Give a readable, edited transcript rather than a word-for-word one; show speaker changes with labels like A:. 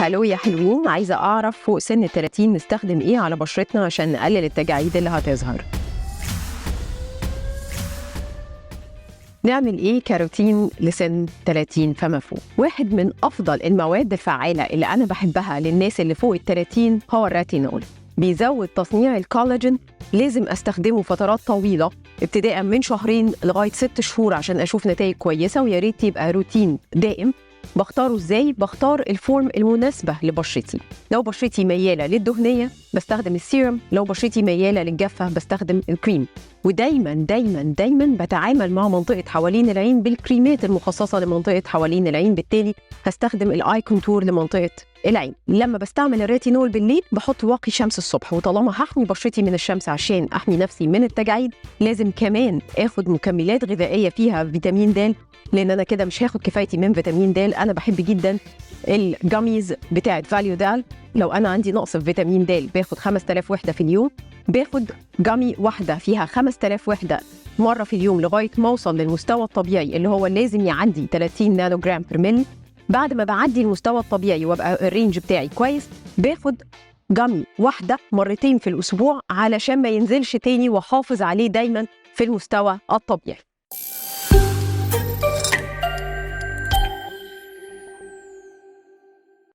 A: هلو يا حلوين، عايزة أعرف فوق سن 30 نستخدم إيه على بشرتنا عشان نقلل التجاعيد اللي هتظهر؟ نعمل إيه كروتين لسن 30 فما فوق؟ واحد من أفضل المواد الفعالة اللي أنا بحبها للناس اللي فوق ال 30 هو الريتينول. بيزود تصنيع الكولاجين، لازم أستخدمه فترات طويلة ابتداء من شهرين لغاية 6 شهور عشان أشوف نتائج كويسة، ويا ريت يبقى روتين دائم. بختاره ازاي؟ بختار ال form المناسبة لبشرتي. لو بشرتي ميالة للدهنية بستخدم السيرم، لو بشرتي ميالة للجافة بستخدم الكريم. ودايما دايما دايما بتعامل مع منطقة حوالين العين بالكريمات المخصصة لمنطقة حوالين العين، بالتالي هستخدم ال eye contour لمنطقة العين. لما بستعمل الريتينول بالليل بحط واقي شمس الصبح، وطالما هحمي بشرتي من الشمس عشان احمي نفسي من التجاعيد لازم كمان اخد مكملات غذائية فيها فيتامين د، لان انا كده مش هاخد كفايتي من فيتامين د. انا بحب جدا ال gummies بتاعت فاليو دال. لو انا عندي نقص في فيتامين د باخد 5000 وحده في اليوم، باخد gummy واحدة فيها 5000 وحده مرة في اليوم لغاية ما اوصل للمستوى الطبيعي اللي هو لازم يعدي 30 nanogram per mil. بعد ما بعدي المستوى الطبيعي وابقى ال range بتاعي كويس باخد gummy واحدة مرتين في الاسبوع علشان ما ينزلش تاني واحافظ عليه دايما في المستوى الطبيعي.